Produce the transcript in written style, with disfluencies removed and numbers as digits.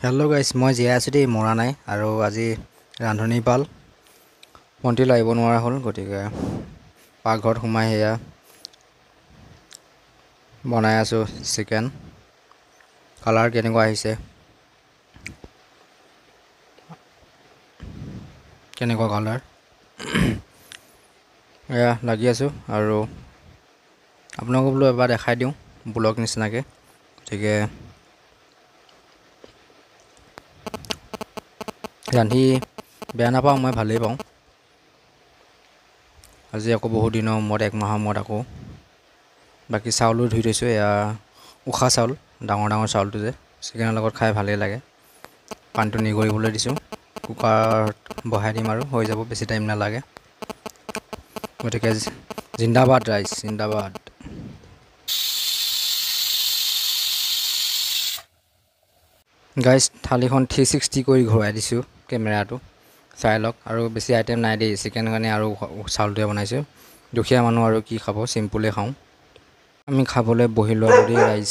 Hello' গাইছ, মই জীয়াই আছোঁ দেই, মৰা নাই। আৰু আজি ৰান্ধনি পাল ভণ্টি লাগিব নোৱাৰা হ'ল, গতিকে পাকঘৰত সোমাই সেয়া বনাই আছোঁ চিকেন। কালাৰ কেনেকুৱা আহিছে, কেনেকুৱা কালাৰ, এয়া লাগি আছোঁ। আৰু আপোনালোকক বোলো এবাৰ দেখাই দিওঁ ব্লগ নিচিনাকৈ। গতিকে ৰান্ধি বেয়া নাপাওঁ, মই ভালেই পাওঁ। আজি আকৌ বহুত দিনৰ মূৰত, এক মাহৰ মূৰত আকৌ। বাকী চাউলো ধুই থৈছোঁ, এয়া উখা চাউল, ডাঙৰ ডাঙৰ চাউলটো যে চিকেনৰ লগত খাই ভালেই লাগে। পানীটো নিগৰিবলৈ দিছোঁ, কুকাৰত বহাই দিম আৰু হৈ যাব, বেছি টাইম নালাগে। গতিকে জিন্দাবাদ ৰাইজ, জিন্দাবাদ। গাইজ, থালিখন 360 কৰি ঘূৰাই দিছোঁ কেমেৰাটো, চাই লওক। আৰু বেছি আইটেম নাই দেই, চিকেন কাৰণে আৰু চাউলটোৱে বনাইছোঁ। দুখীয়া মানুহ আৰু কি খাব, চিম্পুলেই খাওঁ আমি। খাবলৈ বহি লোৱা দেই ৰাইজ।